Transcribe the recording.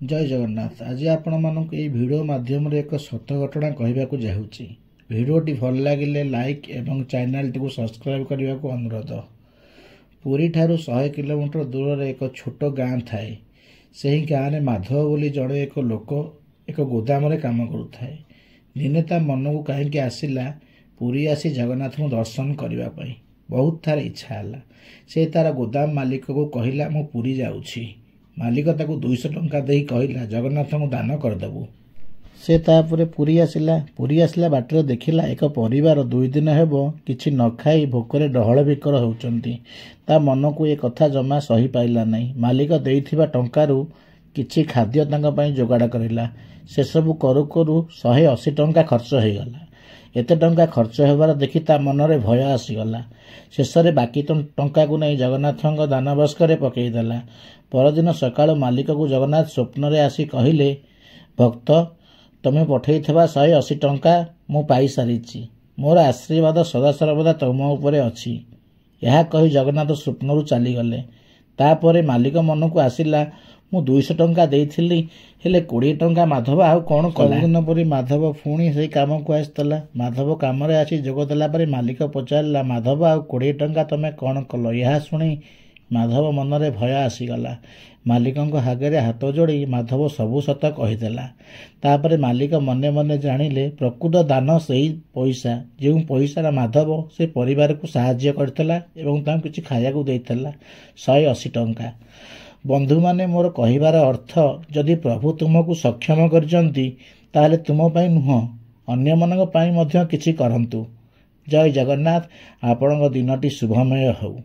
ଜୟ ଜଗନ୍ନାଥ। ଆଜି ଆପଣମାନଙ୍କୁ ଏହି ଭିଡ଼ିଓ ମାଧ୍ୟମରେ ଏକ ସତ ଘଟଣା କହିବାକୁ ଯାଉଛି। ଭିଡ଼ିଓଟି ଭଲ ଲାଗିଲେ ଲାଇକ୍ ଏବଂ ଚ୍ୟାନେଲଟିକୁ ସବସ୍କ୍ରାଇବ୍ କରିବାକୁ ଅନୁରୋଧ। ପୁରୀଠାରୁ 100 କିଲୋମିଟର ଦୂରରେ ଏକ ଛୋଟ ଗାଁ ଥାଏ। ସେହି ଗାଁରେ ମାଧବ ବୋଲି ଜଣେ ଏକ ଲୋକ ଏକ ଗୋଦାମରେ କାମ କରୁଥାଏ। ଦିନେ ତା ମନକୁ କାହିଁକି ଆସିଲା ପୁରୀ ଆସି ଜଗନ୍ନାଥଙ୍କୁ ଦର୍ଶନ କରିବା ପାଇଁ। ବହୁତ ଥର ଇଚ୍ଛା ହେଲା। ସେ ତାର ଗୋଦାମ ମାଲିକକୁ କହିଲା, ମୁଁ ପୁରୀ ଯାଉଛି। ମାଲିକ ତାକୁ 200 ଟଙ୍କା ଦେଇ କହିଲା, ଜଗନ୍ନାଥଙ୍କୁ ଦାନ କରିଦେବୁ। ସେ ତାପରେ ପୁରୀ ଆସିଲା। ପୁରୀ ଆସିଲା ବାଟରେ ଦେଖିଲା ଏକ ପରିବାର 2 ଦିନ ହେବ କିଛି ନ ଖାଇ ଭୋକରେ ଡହଳ ବିକଳ ହେଉଛନ୍ତି। ତା ମନକୁ ଏ କଥା ଜମା ସହିପାରିଲା ନାହିଁ। ମାଲିକ ଦେଇଥିବା ଟଙ୍କାରୁ କିଛି ଖାଦ୍ୟ ତାଙ୍କ ପାଇଁ ଯୋଗାଡ଼ କରିଲା। ସେସବୁ କରୁ କରୁ 180 ଟଙ୍କା ଖର୍ଚ୍ଚ ହୋଇଗଲା। ଏତେ ଟଙ୍କା ଖର୍ଚ୍ଚ ହେବାର ଦେଖି ତା ମନରେ ଭୟ ଆସିଗଲା। ଶେଷରେ ବାକି ଟଙ୍କାକୁ ନେଇ ଜଗନ୍ନାଥଙ୍କ ଦାନ ବାକ୍ସରେ ପକାଇଦେଲା। ପରଦିନ ସକାଳୁ ମାଲିକକୁ ଜଗନ୍ନାଥ ସ୍ୱପ୍ନରେ ଆସି କହିଲେ, ଭକ୍ତ, ତମେ ପଠାଇଥିବା 180 ଟଙ୍କା ମୁଁ ପାଇସାରିଛି। ମୋର ଆଶୀର୍ବାଦ ସଦାସର୍ବଦା ତୁମ ଉପରେ ଅଛି। ଏହା କହି ଜଗନ୍ନାଥ ସ୍ୱପ୍ନରୁ ଚାଲିଗଲେ। ତାପରେ ମାଲିକ ମନକୁ ଆସିଲା, ମୁଁ 200 ଟଙ୍କା ଦେଇଥିଲି, ହେଲେ 20 ଟଙ୍କା ମାଧବ ଆଉ କ'ଣ କଲା? ସବୁଦିନ ପରି ମାଧବ ପୁଣି ସେଇ କାମକୁ ଆସିଥିଲା। ମାଧବ କାମରେ ଆସି ଯୋଗ ଦେଲା ପରେ ମାଲିକ ପଚାରିଲା, ମାଧବ, ଆଉ 20 ଟଙ୍କା ତମେ କ'ଣ କଲ? ଏହା ଶୁଣି ମାଧବ ମନରେ ଭୟ ଆସିଗଲା। ମାଲିକଙ୍କ ଆଗରେ ହାତ ଯୋଡ଼ି ମାଧବ ସବୁ ସତ କହିଦେଲା। ତାପରେ ମାଲିକ ମନେ ମନେ ଜାଣିଲେ ପ୍ରକୃତ ଦାନ ସେଇ ପଇସା, ଯେଉଁ ପଇସାର ମାଧବ ସେ ପରିବାରକୁ ସାହାଯ୍ୟ କରିଥିଲା ଏବଂ ତାଙ୍କୁ କିଛି ଖାଇବାକୁ ଦେଇଥିଲା, 180 ଟଙ୍କା। ବନ୍ଧୁମାନେ, ମୋର କହିବାର ଅର୍ଥ, ଯଦି ପ୍ରଭୁ ତୁମକୁ ସକ୍ଷମ କରିଛନ୍ତି ତାହେଲେ ତୁମ ପାଇଁ ନୁହଁ, ଅନ୍ୟମାନଙ୍କ ପାଇଁ ମଧ୍ୟ କିଛି କରନ୍ତୁ। ଜୟ ଜଗନ୍ନାଥ। ଆପଣଙ୍କ ଦିନଟି ଶୁଭମୟ ହେଉ।